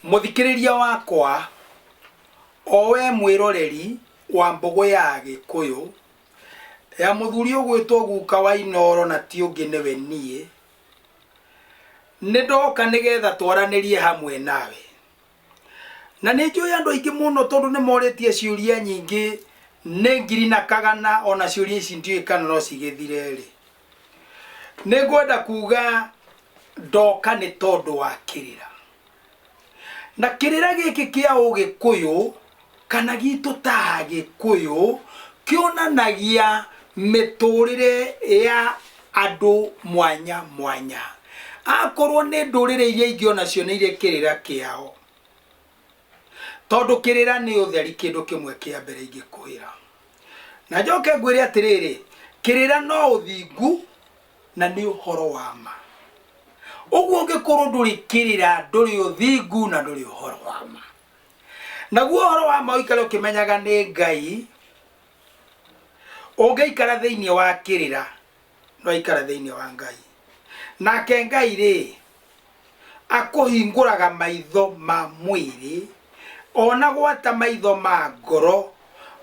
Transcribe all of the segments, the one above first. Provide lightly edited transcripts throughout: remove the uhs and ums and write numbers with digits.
Mũthikĩrĩria wakwa, o we mwĩroreri wa Mbũgũ ya Agĩkũyũ, ya mũthuri ũgwĩtwo guka wa Inooro na ti ũngĩ nĩwe niĩ, nĩ ndoka nĩgetha twaranĩrie hamwe nawe. Na nĩ njũĩ andũ aingĩ mũno tondũ nĩ morĩtie ciũria nyingĩ nĩ ngiri na kagana ona ciũria ici ndiũĩ kana no cigĩthire rĩ. Nĩ ngwenda kuga ndoka nĩ tondũ wa kĩrĩra. Na kĩrĩra gĩkĩ kĩa ũgĩkũyũ kana gitũ ta agĩkũyũ kĩonanagia mĩtũrĩre ya andũ mwanya mwanya. Akorwo nĩ ndũrĩrĩ iria ingĩ onacio nĩ irĩ kĩrĩra kĩao. Tondũ kĩrĩra nĩ ũtheri kĩndũ kĩmwe kĩa mbere ingĩkwĩra. Na njoke ngwĩre atĩrĩrĩ, kĩrĩra no ũthingu na nĩ ũhoro wa ma. Ũguo ũngĩkorwo ndũrĩ kĩrĩra, ndũrĩ ũthingu na ndũrĩ ũhoro wa ma. Naguo ũhoro wa ma ũikare ũkĩmenyaga nĩ Ngai, ũngĩikara thĩinĩ wa kĩrĩra, ndwaikara thĩinĩ wa Ngai. Nake Ngai rĩ, akũhingũraga maitho ma mwĩrĩ, ona gwata maitho ma ngoro,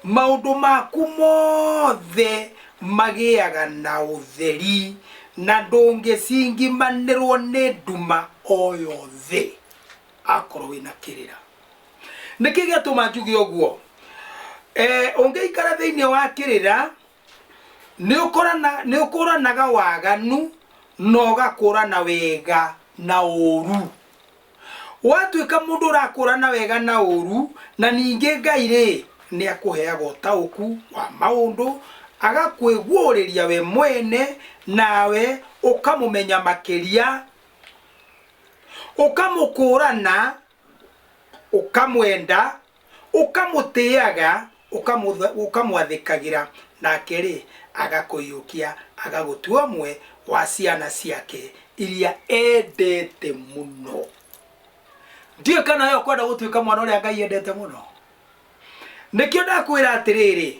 maũndũ maku mothe magĩaga na ũtheri, na ndũngĩcingimanĩrwo nĩ nduma o yothe akorwo wĩna kĩrĩra. Nĩkĩ gĩatũma njuge ũguo? Eh, ũngĩikara thĩinĩ wa kĩrĩra nĩ ũkũranaga waganu na ũgakũrana wega na ũru. Watuĩka mũndũ ũrakũrana wega na ũru, na ningĩ Ngai rĩ, nĩ akũheaga ũtaũku wa maũndũ, agakwĩguũrĩria we mwene, nawe ũkamũmenya makĩria, ũkamũkũrana, ũkamwenda, ũkamũtĩaga, ũkamwathĩkagĩra, nake-rĩ, agakũiyũkia agagũtua ũmwe wa ciana ciake iria endete mũno. Ndiũĩ kana we ũkwenda gũtuĩka mwana ũrĩa Ngai endete mũno. Nĩkĩo ndakwĩra atĩrĩrĩ,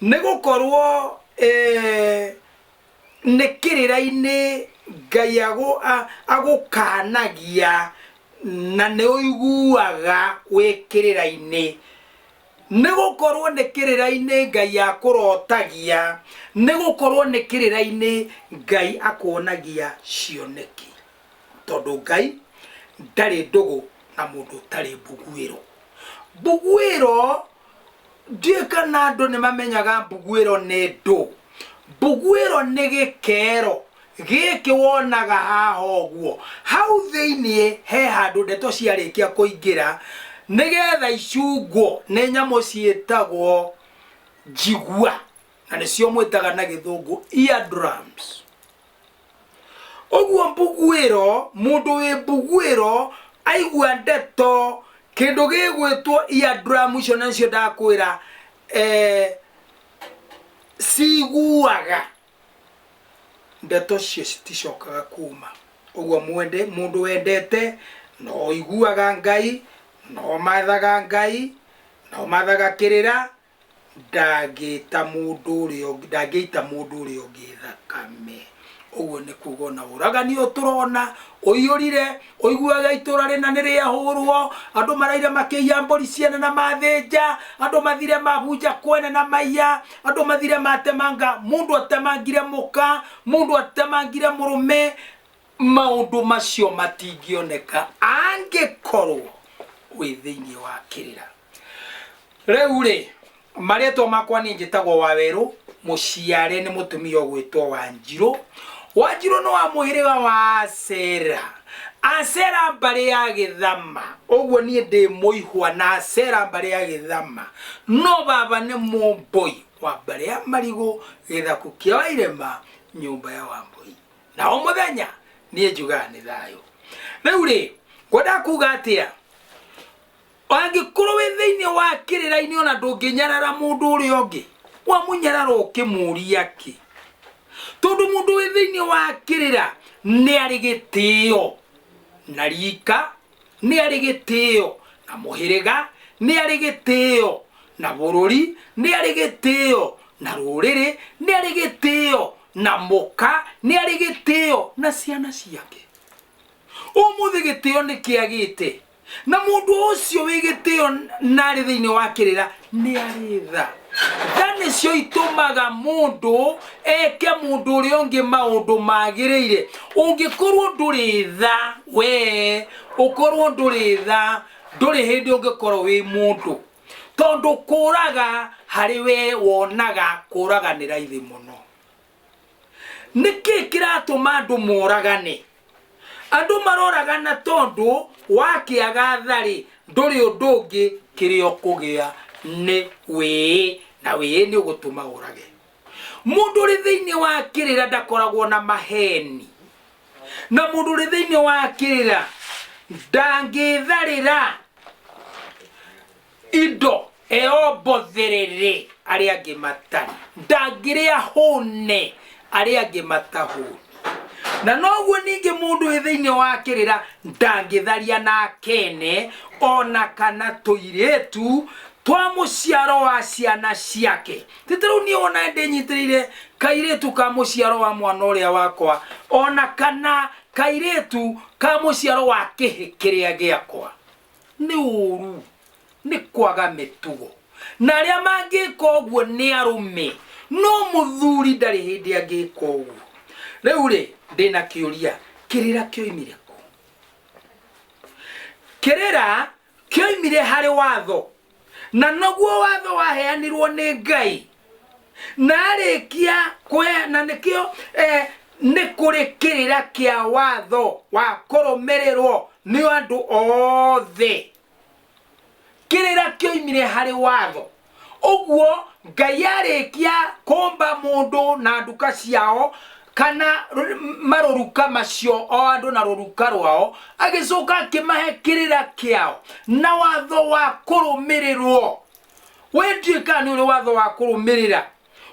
nĩ gũkorwo eh, nĩ kĩrĩra-inĩ Ngai agũkanagia na nĩ ũiguaga wĩ kĩrĩra-inĩ. Nĩ gũkorwo nĩ kĩrĩra-inĩ Ngai akũrotagia, nĩ gũkorwo nĩ kĩrĩra-inĩ Ngai akuonagia cioneki. Tondũ Ngai ndarĩ ndũgũ na mũndũ ũtarĩ mbuguĩro. Mbuguĩro Ndiũĩ kana andũ nĩ mamenyaga mbuguĩro nĩ ndũ. Mbuguĩro nĩ gĩkero gĩkĩ wonaga haha ũguo. Hau thĩiniĩ he handũ ndeto ciarĩkia kũingĩra nĩgetha icungwo nĩ nyamũ ciĩtagwo njigua na nĩcio mwĩtaga na gĩthũngũ eardrums. Ũguo mbuguĩro, mũndũ wĩ mbuguĩro aigua ndeto kĩndũ gĩgwĩtwo eardrum icio na nĩcio ndakwĩra eh, ciguaga ndeto cio citicokaga kuma. Ũguo mwende, mũndũ wendete no ũiguaga Ngai, no ũmathaga Ngai, no ũmathaga kĩrĩra, ndangĩta mũndũ ũrĩa ũngĩ ndangĩita mũndũ ũrĩa ũngĩ thakame. Ũguo nĩ kuga ona ũragani ũyũ tũrona ũiyũrire, ũiguaga itũra rĩna nĩ rĩahũrwo, andũ maraire makĩiya mbũri ciene na mathĩnja, andũ mathire mabunja kwene na maiya, andũ mathire matemanga, mũndũ atemangire mũka, mũndũ atemangire mũrũme, maũndũ macio matingĩoneka angĩkorwo wĩ thĩinĩ wa kĩrĩra. Rĩu rĩ, marĩtwa makwa niĩ njĩtagwo Wawerũ, mũciare nĩ mũtumia ũgwĩtwo Wanjirũ. Wanjirũ nĩ wa mũhĩrĩga wa Asera. Asera mbarĩ ya Gĩthama. Ũguo niĩ ndĩ mũihwa na Asera mbarĩ ya Gĩthama. No baba nĩ Mũmbũi wa mbarĩ ya Marigũ, gĩthaku kĩa Wairema, nyũmba ya Wambũi. Na o mũthenya niĩ njugaga nĩ thayũ. Rĩu rĩ, ngwendaga kuga atĩa? Angĩkorwo wĩ thĩinĩ wa kĩrĩra-inĩ ona ndũngĩnyarara mũndũ ũrĩa ũngĩ, wamũnyarara ũkĩmũria kĩ? Tondũ mũndũ wĩ thĩinĩ wa kĩrĩra nĩ arĩ gĩtĩo na rika, nĩ arĩ gĩtĩo na mũhĩrĩga, nĩ arĩ gĩtĩo na bũrũri, nĩ arĩ gĩtĩo na rũrĩrĩ, nĩ arĩ gĩtĩo na mũka, nĩ arĩ gĩtĩo na ciana ciake. Ũmũthĩ gĩtĩo nĩ kĩagĩte. Na mũndũ ũcio wĩ gĩtĩo na arĩ thĩinĩ wa kĩrĩra nĩ arĩ tha. Tha nĩcio itũmaga mũndũ eke mũndũ ũrĩa ũngĩ maũndũ magĩrĩire. Ũngĩkorwo ndũrĩ tha wee, ũkorwo ndũrĩ tha, ndũrĩ hĩndĩ ũngĩkorwo wĩ mũndũ. Tondũ kũraga harĩ wee wonaga kũraga nĩ raithi mũno. Nĩkĩ kĩratũma andũ moragane? Andũ maroragana tondũ wakĩaga tha-rĩ, ndũrĩ ũndũ ũngĩ kĩrĩa ũkũgĩa nĩ wĩĩ, na wĩĩ nĩ ũgũtũma ũrage. Mũndũ ũrĩ thĩinĩ wa kĩrĩra ndakoragwo na maheni, na mũndũ ũrĩ thĩinĩ wa kĩrĩra ndangĩtharĩra indo eombotherere arĩa angĩ matarĩ, ndangĩrĩa hũne arĩa angĩ matahũne. Na noguo ningĩ mũndũ wĩ thĩinĩ wa kĩrĩra ndangĩtharia na akene ona kana tũirĩtu twa mũciaro wa ciana ciake. Ti ta rĩu niĩ ona ndĩnyitĩrĩire kairĩtu ka mũciaro wa mwana ũrĩa wakwa ona kana kairĩtu ka mũciaro wa kĩhĩ kĩrĩa gĩakwa. Nĩ ũru, nĩ kwaga mĩtugo. Na arĩa mangĩka ũguo nĩ arũme, no mũthuri ndarĩ hĩndĩ angĩka ũguo. Rĩu rĩ, ndĩna kĩũria, kĩrĩra kĩoimire kũ? Kĩrĩra kĩoimire harĩ watho, na noguo watho waheanirwo nĩ Ngai. Na arĩkia kũhe, na nĩkĩo eh, nĩ kũrĩ kĩrĩra kĩa watho wa kũrũmĩrĩrwo nĩ andũ othe. Kĩrĩra kĩoimire harĩ watho. Ũguo Ngai arĩkia kũmba mũndũ na nduka ciao kana marũruka macio o andũ na rũruka rwao, agĩcoka akĩmahe kĩrĩra kĩao na watho wa kũrũmĩrĩrwo. We ndiũĩ kana nĩ ũrĩ watho wa kũrũmĩrĩra.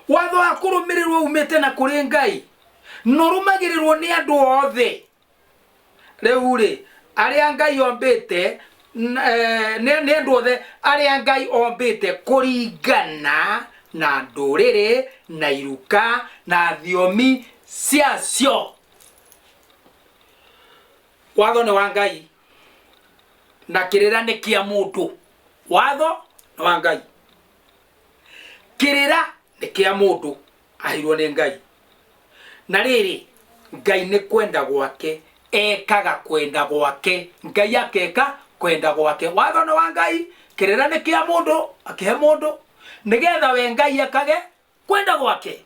Watho wa kũrũmĩrĩrwo umĩte na kũrĩ Ngai na ũrũmagĩrĩrwo nĩ andũ othe. Rĩu rĩ, arĩa Ngai ombĩte nĩ nĩ andũ othe arĩa Ngai ombĩte kũringana na ndũrĩrĩ na iruka na thiomi ciacio. Watho nĩ wa Ngai na kĩrĩra nĩ kĩa mũndũ. Watho nĩ wa Ngai, kĩrĩra nĩ kĩa mũndũ aheirwo nĩ Ngai. Na rĩrĩ, Ngai nĩ kwenda gwake ekaga kwenda gwake, Ngai akeka kwenda gwake. Watho nĩ wa Ngai, kĩrĩra nĩ kĩa mũndũ, akĩhe mũndũ nĩgetha we Ngai ekage kwenda gwake.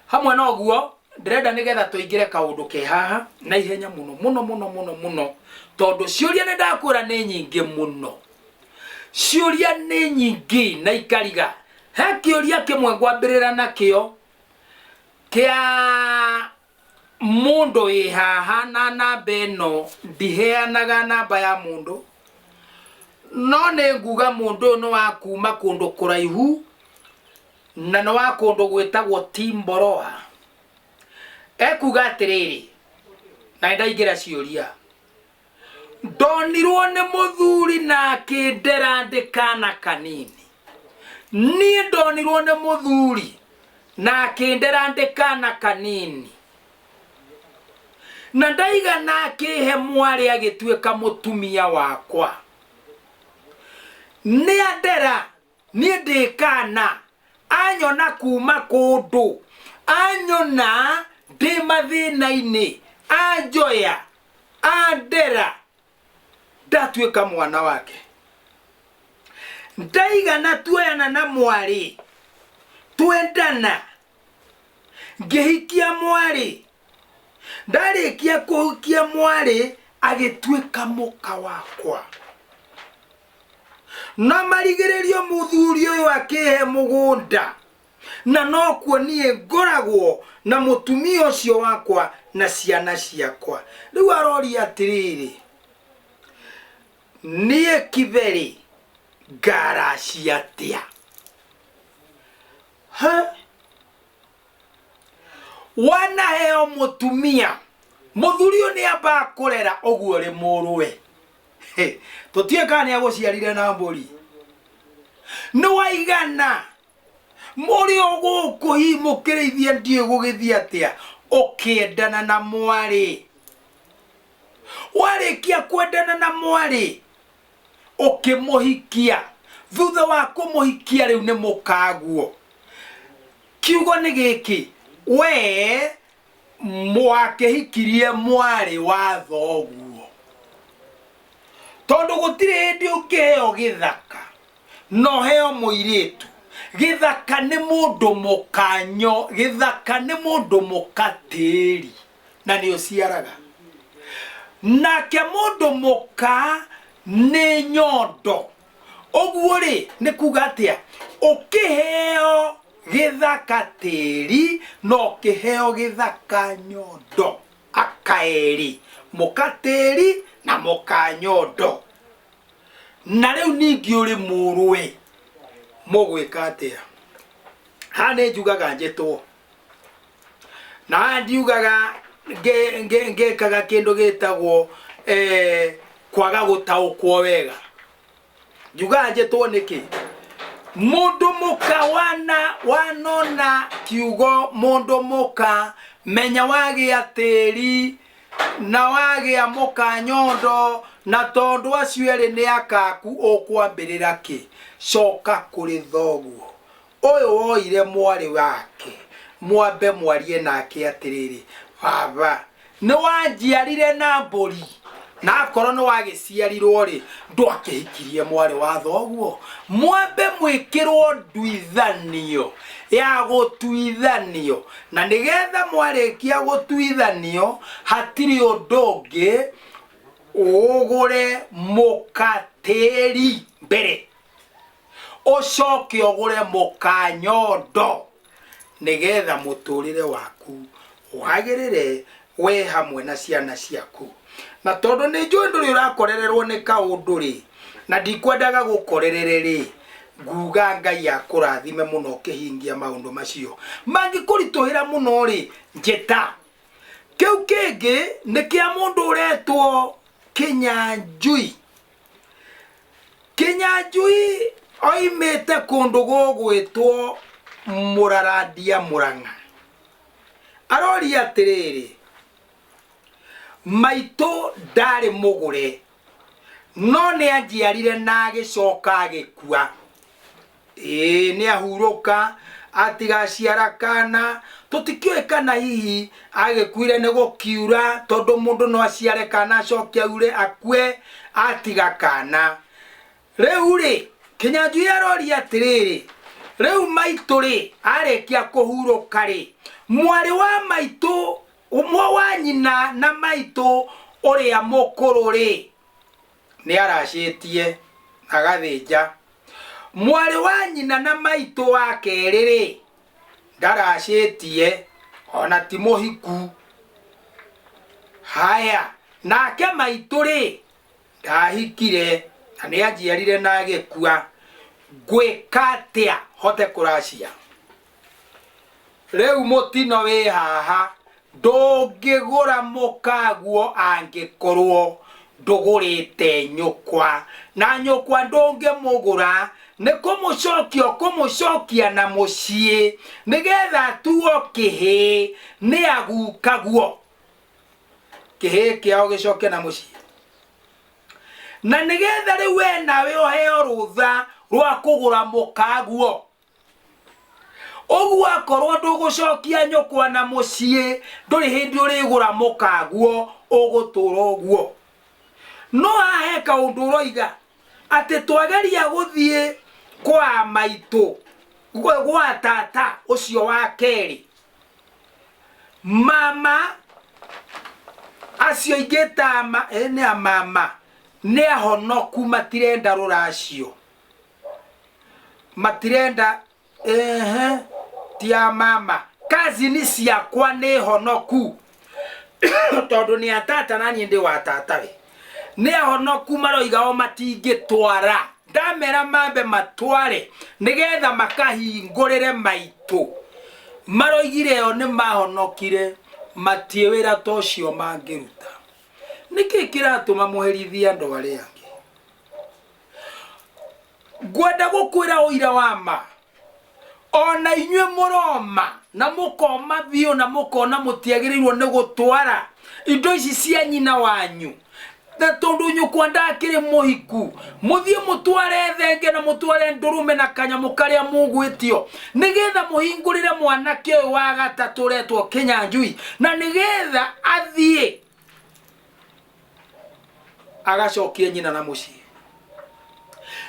Hamwe na ũguo, ndĩrenda nĩgetha tũingĩre kaũndũ ke haha na ihenya mũno mũno mũno mũno mũno, tondũ ciũria nĩ ndakwĩra nĩ nyingĩ mũno. Ciũria nĩ nyingĩ na ikariga. He kĩũria kĩmwe ngwambĩrĩra nakĩo kĩa mũndũ wĩ haha na namba ĩno, ndiheanaga namba ya mũndũ, no nĩ nguga mũndũ ũyũ nĩ wa kuma kũndũ kũraihu na nĩ wa kũndũ gwĩtagwo Timboroa. Ekuga atĩrĩrĩ, na nĩ ndaingĩra ciũria, ndonirwo nĩ mũthuri na akĩndera ndĩ kana kanini. Niĩ ndonirwo nĩ mũthuri na akĩndera ndĩ kana kanini, na ndaigana akĩhe mwarĩ agĩtuĩka mũtumia wakwa. Nĩ andera niĩ ndĩ kana, anyona kuma kũndũ, anyona ndĩ mathĩna-inĩ, anjoya, andera, ndatuĩka mwana wake. Ndaigana tuoyana na mwarĩ, twendana, ngĩhikia mwarĩ. Ndarĩkia kũhikia mwarĩ, agĩtuĩka mũka wakwa. Na marigĩrĩrio mũthuri ũyũ akĩhe mũgũnda, na nokuo niĩ ngoragwo na mũtumia ũcio wakwa na ciana ciakwa. Rĩu aroria atĩrĩrĩ, niĩ Kibe-rĩ, ngaracia atĩa? Ha? Wanaheo mũtumia, mũthuri ũyũ nĩ ambaga kũrera ũguo ũrĩ mũrũwe. Tũtiũĩ kana nĩ agũciarire na mbũri. Nĩ waigana mũrĩ o gũkũ hihi mũkĩrĩithia ndiũĩ gũgĩthiĩ atĩa, ũkĩendana na mwarĩ. Warĩkia kwendana na mwarĩ, Ũkĩmũhikia. Thutha wa kũmũhikia rĩu nĩ mũkaguo. Kiugo nĩ gĩkĩ, wee mwakĩhikirie mwarĩ wa thoguo. Tondũ gũtirĩ hĩndĩ ũngĩheo gĩthaka na ũheo mũirĩtu. Gĩthaka nĩ mũndũ mũkanyo, gĩthaka nĩ mũndũ mũkatĩri na nĩ ũciaraga. Nake mũndũ mũka nĩ nyondo. Ũguo rĩ nĩ kuga atĩa? Ũkĩheo gĩthaka tĩri na ũkĩheo gĩthaka nyondo. Aka erĩ, mũka tĩri na mũka nyondo. Na rĩu ningĩ ũrĩ mũrũwe, mũgwĩka atĩa? Haha nĩ njugaga njĩtwo. Na haha ndiugaga ngĩkaga kĩndũ gĩtagwo kwaga gũtaũkwo wega. Njugaga njĩtwo nĩkĩ? Mũndũ mũka wana wanona kiugo mũndũ mũka menya wagĩa tĩri na wagĩa mũka nyondo na tondũ acio erĩ nĩ akaku ũkwambĩrĩra kĩ? Coka kũrĩ thoguo. Ũyũ woire mwarĩ wake, mwambe mwarie nake atĩrĩrĩ, Baba, nĩwanjiarire na mbũri, na akorwo nĩwagĩciarirwo-rĩ, ndwakĩhikirie mwarĩ wa thoguo? Mwambe mwĩkĩrwo nduithanio ya gũtuithanio, na nĩgetha mwarĩkia gũtuithanio, hatirĩ ũndũ ũngĩ, ũgũre mũkatĩri mbere. Ũcoke ũgũre mũkanyondo nĩgetha mũtũrĩre waku wagĩrĩre we hamwe na ciana ciaku. Na tondũ nĩ njũĩ ndũrĩ ũrakorererwo nĩ kaũndũ rĩ, na ndikwendaga gũkorerere rĩ, nguga Ngai akũrathime mũno ũkĩhingia maũndũ macio. Mangĩkũritũhĩra mũno rĩ, njĩta. Kĩu kĩngĩ nĩ kĩa mũndũ ũretwo Kĩnyanjui. Kĩnyanjui oimĩte kũndũ gũgwĩtwo Mũrarandia Mũrang'a. Aroria atĩrĩrĩ, maitũ ndarĩ mũgũre, no nĩ anjiarire na agĩcoka agĩkua. Ĩĩ nĩ ahurũka, atigaciara kana, tũtikĩũĩ kana hihi agĩkuire nĩ gũkiura, tondũ mũndũ no aciare kana acoke aure akue atiga kana. Rĩu rĩ, Kĩnyanjui aroria atĩrĩrĩ, rĩu maitũ rĩ, arĩkia kũhurũka rĩ, mwarĩ wa maitũ, ũmwe wa nyina na maitũ ũrĩa mũkũrũ rĩ, nĩ aracĩtie agathĩnja. Mwarĩ wa nyina na maitũ wa kerĩ-rĩ, ndaracĩtie ona ti mũhiku. Haya, nake maitũ-rĩ, ndahikire na nĩ anjiarire na agĩkua. Ngwĩka atĩa hote kũracia? Rĩu mũtino wĩ haha, ndũngĩgũra mũkaguo angĩkorwo ndũgũrĩte nyũkwa, na nyũkwa ndũngĩmũgũra nĩ kũmũcokia ũkũmũcokia na mũciĩ nĩgetha atuo kĩhĩĩ nĩ agukaguo. Kĩhĩĩ kĩao gĩcoke na mũciĩ. Na nĩgetha rĩu we nawe ũheo rũtha rwa kũgũra mũkaguo. Ũguo akorwo ndũgũcokia nyũkwa na mũciĩ, ndũrĩ hĩndĩ ũrĩgũra mũkaguo, ũgũtũra ũguo. No haha he kaũndũ ũroiga, atĩ twageria gũthiĩ kwa maitũ, gwa tata ũcio wa kerĩ, mama acio ingĩta nĩ a mama, nĩ ahonoku matirenda rũracio. Matirenda ehe ti a mama kazini ciakwa nĩ honoku tondũ nĩ a tata na niĩ ndĩ wa tata we nĩ ahonoku maroiga o matingĩtwara ndamera mambe matware nĩgetha makahingũrĩre maitũ maroigire o nĩ mahonokire matiĩ wĩra ta ũcio mangĩruta nĩkĩ kĩratũma mũherithie andũ arĩa angĩ Ngwenda gũkwĩra ũira wa ma, o na inyuĩ mũroma na mũkoma biũ na mũkona mũtiagĩrĩirwo nĩ gũtwara indo ici cia nyina wanyu. Na tondũ nyũkwa ndakĩrĩ mũhiku, mũthiĩ mũtware thenge na mũtware ndũrũme na kanyamũ karĩa mũgwĩtio, nĩgetha mũhingũrĩre mwanake ũyũ wa gatatũ ũretwo Kĩnyanjui, na nĩgetha athiĩ agacokie nyina na mũciĩ,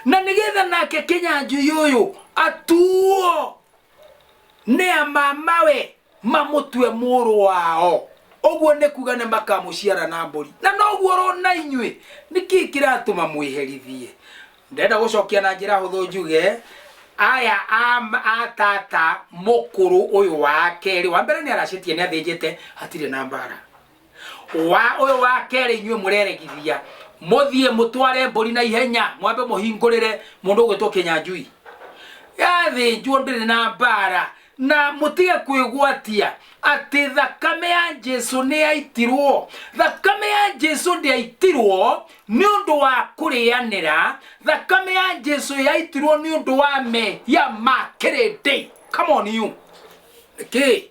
na nĩgetha nake Kĩnyanjui ũyũ atuo nĩ amamawe mamũtue mũrũ wao. Ũguo nĩ kuga nĩ makamũciara na mbũri. Na noguo oro na inyuĩ, nĩkĩ kĩratũma mwĩherithie? Ndenda gũcokia na njĩra hũthũ njuge aya a tata mũkũrũ ũyũ wa kerĩ, wa mbere nĩ aracĩtie, nĩ athĩnjĩte, hatirĩ na mbara. Wa ũyũ wa kerĩ inyuĩ mũreregithia, mũthiĩ mũtware mbũri na ihenya, mwambe mũhingũrĩre mũndũ ũgwĩtwo Kĩnyanjui. Yathĩnjwo ndĩrĩ na mbara, na mũtige kwĩgwatia atĩ thakame ya Jesu nĩ yaitirwo. Thakame ya Jesu ndĩaitirwo nĩ ũndũ wa kũrĩanĩra, thakame ya Jesu yaitirwo nĩ ũndũ wa mehia ma kĩrĩndĩ. Come on you. Nĩkĩ?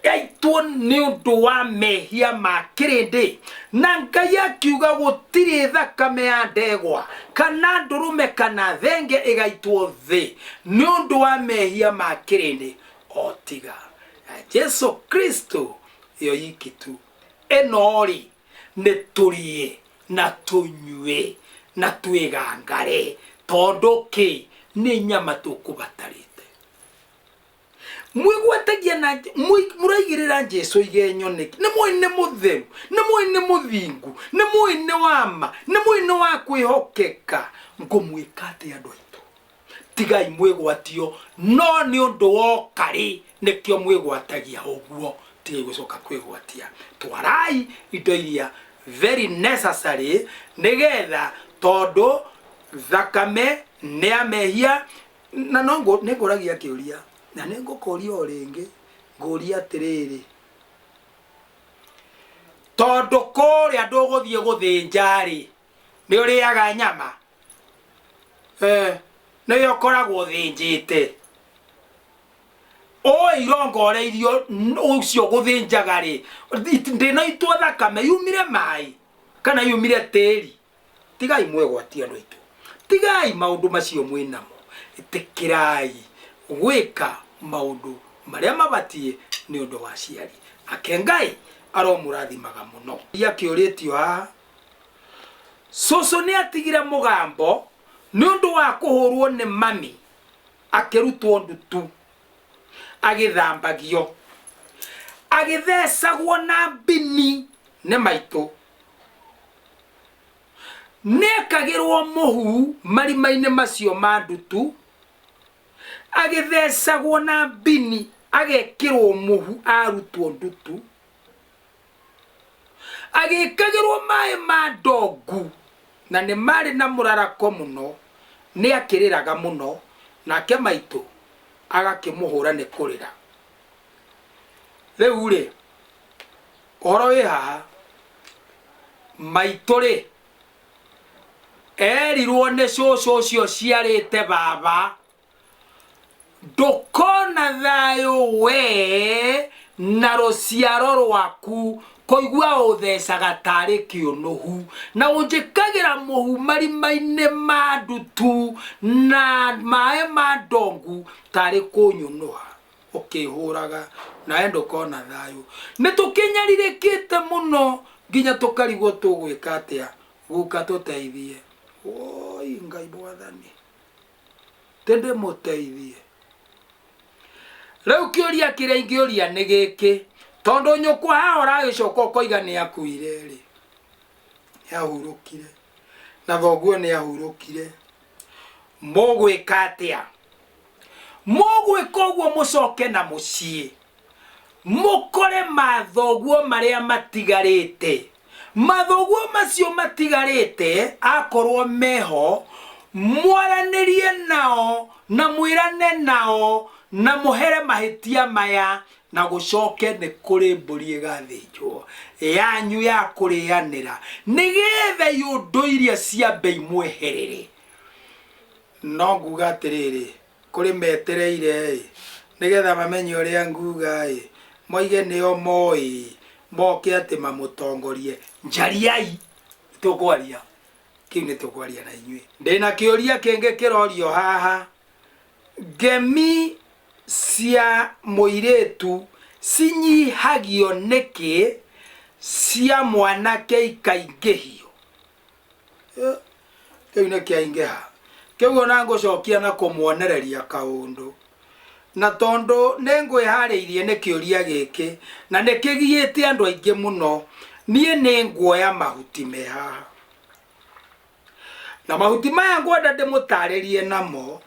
Yaitwo nĩ ũndũ wa mehia ma kĩrĩndĩ, na Ngai akiuga gũtirĩ thakame ya ndegwa kana ndũrũme kana thenge ĩgaitwo thĩ nĩ ũndũ wa mehia ma kĩrĩndĩ, o tiga ya Jesu Kristo yo iki tu. Ĩno-rĩ, nĩ tũrĩe na tũnyue na twĩgangare, tondũ kĩ? Nĩ nyama tũkũbatarĩte. Mwĩgwatagia na mũraigĩrĩra Jesu igenyo nĩkĩ? Nĩ mũĩ nĩ mũtheru, nĩ mũĩ nĩ mũthingu, nĩ mũĩ nĩ wa ma, nĩ mũĩ nĩ wa kwĩhokeka. Ngũmwĩka atĩa andũ aitũ? Tigai mwĩgwatio, no nĩ ũndũ wa ũkarĩ nĩkĩo mwĩgwatagia ũguo. Tigai gũcoka kwĩgwatia. Twarai indo iria very necessary, nĩgetha tondũ thakame nĩ ya mehia. Na no nĩ ngũragia kĩũria, na nĩ ngũkũria o rĩngĩ, ngũria atĩrĩrĩ, tondũ kũrĩa ndũgũthiĩ gũthĩnja-rĩ, nĩ ũrĩaga nyama? Nĩwe ũkoragwo ũthĩnjĩte. Ũĩ irongoreirio ũcio gũthĩnjaga-rĩ, ndĩnaitwo thakame yumire maĩ kana yumire tĩri? Tigai mwegwatie andũ aitũ, tigai maũndũ macio mwĩ namo, ĩtĩkĩrai gwĩka maũndũ marĩa mabatiĩ nĩ ũndũ wa aciari. Nake Ngai aromũrathimaga mũno. Kĩũria kĩũrĩtio haha, cũcũ nĩ atigire mũgambo nĩ ũndũ wa kũhũrwo nĩ mami akĩrutwo ndutu, agĩthambagio, agĩthecagwo na mbini nĩ maitũ. Nĩekagĩrwo mũhu marima-inĩ macio ma ndutu, agĩthecagwo na mbini, agekĩrwo mũhu arutwo ndutu, agĩkagĩrwo maĩ ma ndongu, na nĩ marĩ na mũrarako mũno, nĩakĩrĩraga mũno, nake maitũ agakĩmũhũra nĩ kũrĩra. Rĩu-rĩ, ũhoro wĩ haha, maitũ-rĩ, erirwo nĩ cũcũ ũcio ũciarĩte baba, ndũkona thayũ we na rũciaro rwaku, kũigua ũthecaga tarĩ kĩũnũhu, na ũnjĩkagĩra mũhu marima-inĩ ma ndutu na maĩ ma ndongu tarĩ kũnyũnũha. Ũkĩhũraga nawe ndũkona thayũ. Nĩ tũkĩnyarirĩkĩte mũno nginya tũkarigwo tũgwĩka atĩa. Guka tũteithie. Woi Ngai Mwathani, tĩ ndĩmũteithie. Rĩu kĩũria kĩrĩa ingĩũria nĩ gĩkĩ, tondũ nyũkwa haha ũragĩcoka ũkoiga nĩ akuire rĩ, nĩ ahurũkire, na thoguo nĩ ahurũkire, mũgwĩka atĩa? Mũgwĩka ũguo mũcoke na mũciĩ, mũkore mathoguo marĩa matigarĩte. Mathoguo macio matigarĩte akorwo meho, mwaranĩrie nao na mwĩrane nao na mũhere mahĩtia maya, na gũcoke nĩ kũrĩ mbũri ĩgathĩnjwo yanyu ya kũrĩanĩra, nĩgetha iũndũ iria ciambe imweherere. No nguga atĩrĩrĩ, kũrĩ metereire-ĩ, nĩgetha mamenye ũrĩa nguga-ĩ, moige nĩo moĩ. Moke atĩ mamũtongorie. Njariai, nĩtũkwaria. Kĩu nĩtũkwaria na inyuĩ. Ndĩna kĩũria kĩngĩ kĩrorio haha. Ngemi cia mũirĩtu cinyihagio nĩkĩ cia mwanake ikaingĩhio? Kĩu nĩ kĩaingĩha. Kĩu ona ngũcokia na kũmuonereria kaũndũ. Na tondũ nĩ ngwĩharĩirie nĩ kĩũria gĩkĩ, na nĩ kĩgiĩte andũ aingĩ mũno, niĩ nĩ nguoya mahuti me haha. Na mahuti maya ngwenda ndĩmũtarĩrie namo,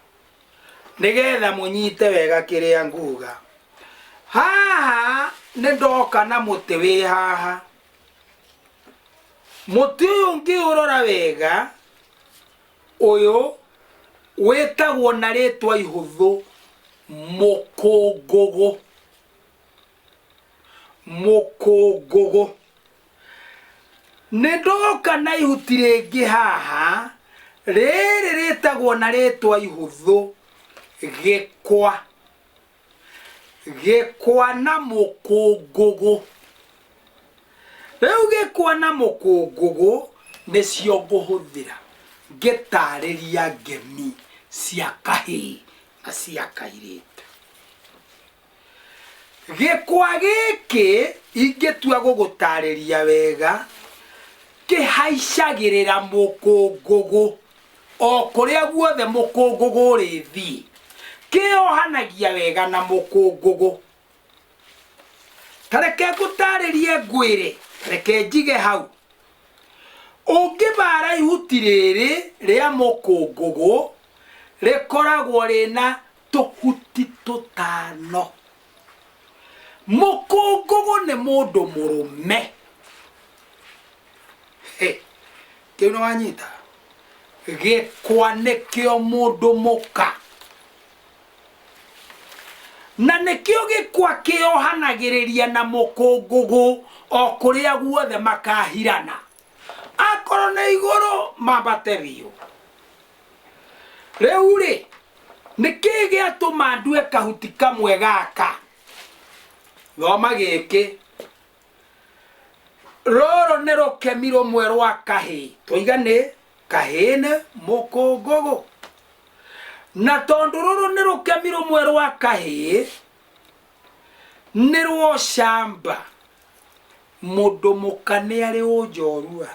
nĩgetha mũnyite wega kĩrĩa nguga. Haha nĩ ndoka na mũtĩ wĩ haha. Mũtĩ ũyũ ũngĩũrora wega, ũyũ wĩtagwo na rĩtwa ihũthũ mũkũngũgũ. Mũkũngũgũ. Nĩ ndoka na ihuti rĩngĩ haha, rĩrĩ rĩtagwo na rĩtwa ihũthũ gĩkwa. Gĩkwa na mũkũngũgũ. Rĩu gĩkwa na mũkũngũgũ nĩcio ngũhũthĩra ngĩtarĩria ngemi cia kahĩĩ na cia kairĩtu. Gĩkwa gĩkĩ ingĩtua gũgũtarĩria wega, kĩhaicagĩrĩra mũkũngũgũ o kũrĩa guothe mũkũngũgũ ũrĩthiĩ, kĩyohanagia wega na mũkũngũgũ. Ta reke ngũtarĩrie ngwĩre, reke njige hau. Ũngĩbara ihuti rĩrĩ rĩa mũkũngũgũ, rĩkoragwo rĩna tũhuti tũtano. Mũkũngũgũ nĩ mũndũ mũrũme. Hĩ, kĩu nĩ wanyita? Gĩkwa nĩkĩo mũndũ mũka. Na nĩkĩo gĩkwa kĩohanagĩrĩria na mũkũngũgũ o kũrĩa guothe makahirana. Akorwo nĩ igũrũ mambate biũ. Rĩu-rĩ, nĩ kĩĩ gĩatũma ndue kahuti kamwe gaka? Thoma gĩkĩ. Rũrũ nĩ rũkemi rũmwe rwa kahĩĩ. Twoiga nĩ kahĩĩ nĩ mũkũngũgũ. Na tondũ rũrũ nĩ rũkemi rũmwe rwa kahĩĩ, nĩ rwa ũcamba. Mũndũ mũka nĩ arĩ ũnjorua.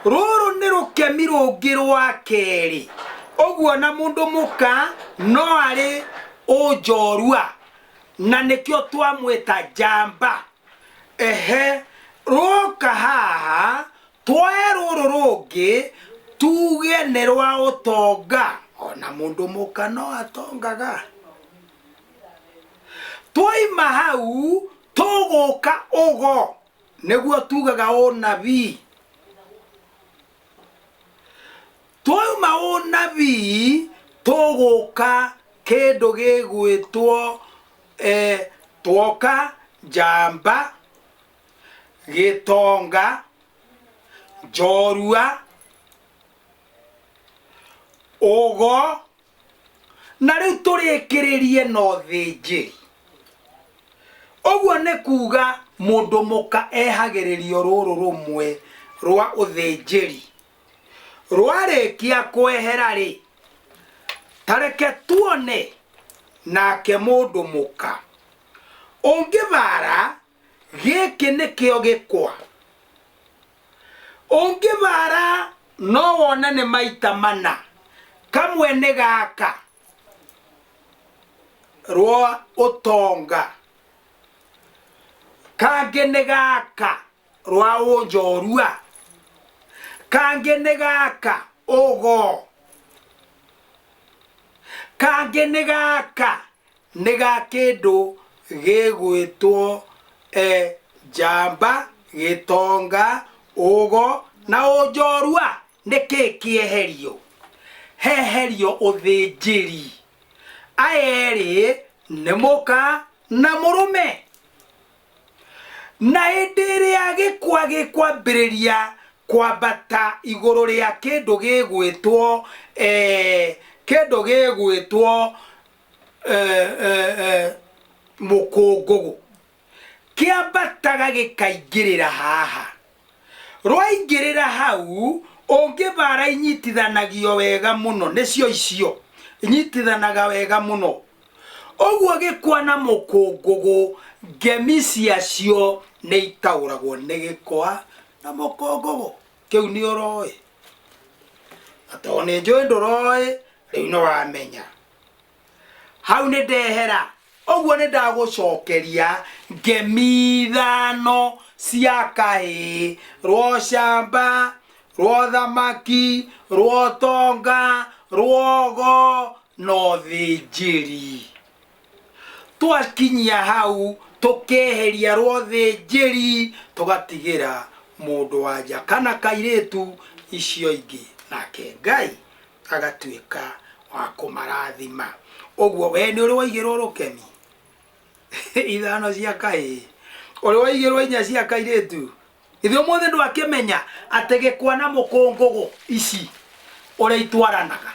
Rũrũ nĩ rũkemi rũngĩ rwa kerĩ. Ũguo na mũndũ mũka no arĩ ũnjorua na nĩkĩo twamwĩta njamba. Ehe, rwoka haha twoe rũrũ rũngĩ tuge nĩ rwa ũtonga. Ona mũndũ mũka no atongaga. Twoima hau tũgũka ũgo. Nĩguo tugaga ũnabii. Twauma ũnabii tũgũka kĩndũ gĩgwĩtwo eh, twoka njamba, gĩtonga, njorua, ũgo, Na rĩu tũrĩkĩrĩrie na ũthĩnjĩri. Ũguo nĩ kuuga mũndũ mũka ehagĩrĩrio rũrũ rũmwe rwa ũthĩnjĩri. Rwarĩkia kwehera-rĩ, ta reke tuone nake mũndũ mũka. Ũngĩbara gĩkĩ nĩkĩo gĩkwa. Ũngĩbara no wone nĩ maita mana. Kamwe nĩ gaka rwa ũtonga, kangĩ nĩ gaka rwa ũnjorua, kangĩ nĩ gaka ũgo, kangĩ nĩ gaka nĩ ga kĩndũ gĩgwĩtwo e, njamba, gĩtonga, ũgo na ũnjorua. Nĩ kĩĩ kĩeherio? Heherio ũthĩnjĩri. Aya erĩ nĩ mũka na mũrũme. Na hĩndĩ ĩrĩa gĩkwa gĩkwambĩrĩria kwambata igũrũ rĩa kĩndũ gĩgwĩtwo eh, kĩndũ gĩgwĩtwo eh, eh, eh, mũkũngũgũ. Kĩambataga gĩkaingĩrĩra haha. Rwaingĩrĩra hau, ũngĩbara inyitithanagio wega mũno, nĩcio icio, inyitithanaga wega mũno. Ũguo gĩkwa na mũkũngũgũ, ngemi ciacio nĩ itaũragwo nĩ gĩkwa na mũkũngũgũ. Kĩu nĩ ũroĩ? Na tondũ nĩ njũĩ ndũroĩ, rĩu nĩ wamenya. Hau nĩ ndehera. Ũguo nĩ ndagũcokeria ngemi ithano cia kahĩĩ, rwa ũcamba, rwa ũthamaki, rwa ũtonga, rwa ũgo na ũthĩnjĩri. Twakinyia hau tũkeheria rwa ũthĩnjĩri tũgatigĩra mũndũ wa nja kana kairĩtu icio ingĩ nake Ngai agatuĩka wa kũmarathima. Ũguo we nĩ ũrĩ waigĩrwo rũkemi ithano cia kahĩĩ, ũrĩ waigĩrwo inya cia kairĩtu. Ithuĩ ũmũthĩ ndwakĩmenya atĩ gĩkwa na mũkũngũgũ ici ũrĩa itwaranaga.